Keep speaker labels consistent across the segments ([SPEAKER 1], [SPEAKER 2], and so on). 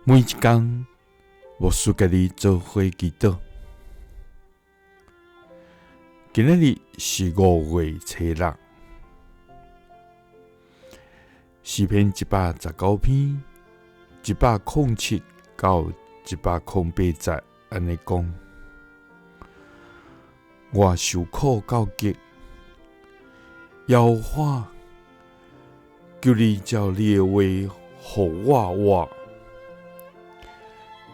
[SPEAKER 1] 每一工，牧師佮你做伙祈禱。今仔日是5月初6，詩篇119篇107到108節按呢講：我受苦到極，耶和華，求你照你的話予我活。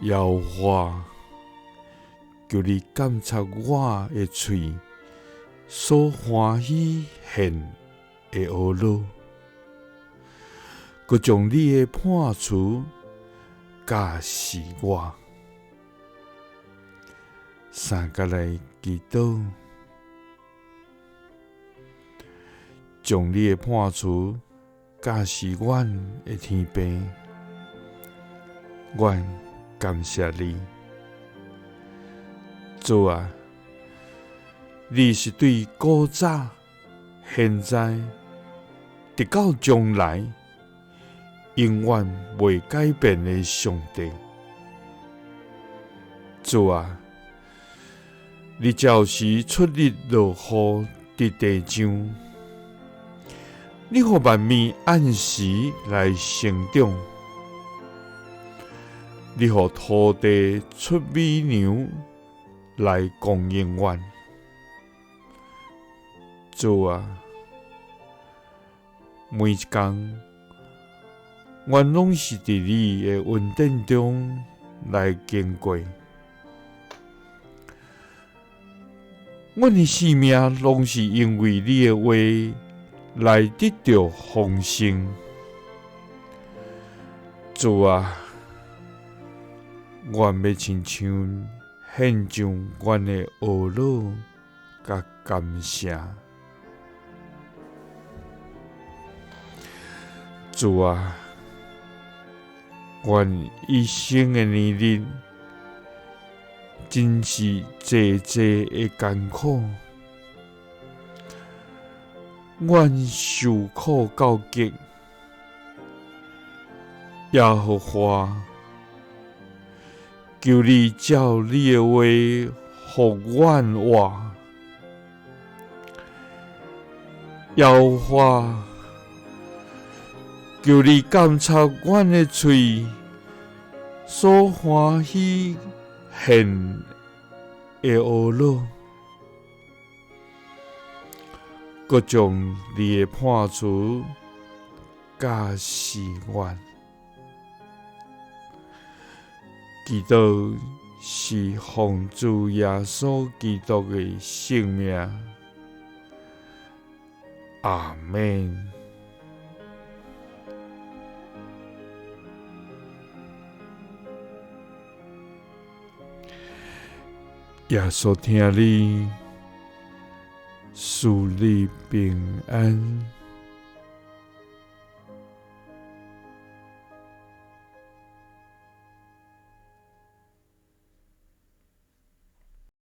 [SPEAKER 1] 耶和華，求你監察我的喙所歡喜獻的甌滷，閣將你的判詞教示我。三佮來祈禱，將你的判詞教示阮的天父，阮感謝你，主啊，你是對古早、現在、直到將來，永遠袂改變的上帝。主啊，你照時出日落雨佇地上，你予萬物按時來成長。你予土地出美糧來供應阮，主啊，每一工，阮攏是佇你的恩典中來經過，阮的性命攏是因為你的話來得著豐盛，主啊。阮欲親像獻上阮的甌滷佮感謝。主啊，阮一生的年日真是濟濟的艱苦，阮受苦到極，耶和華，求你照你的話予阮活，耶和華，求你監察阮的喙所歡喜獻的甌滷，閣將你的判詞教示阮。祈禱是奉主耶穌基督的聖名，阿們。耶穌疼你，賜你平安。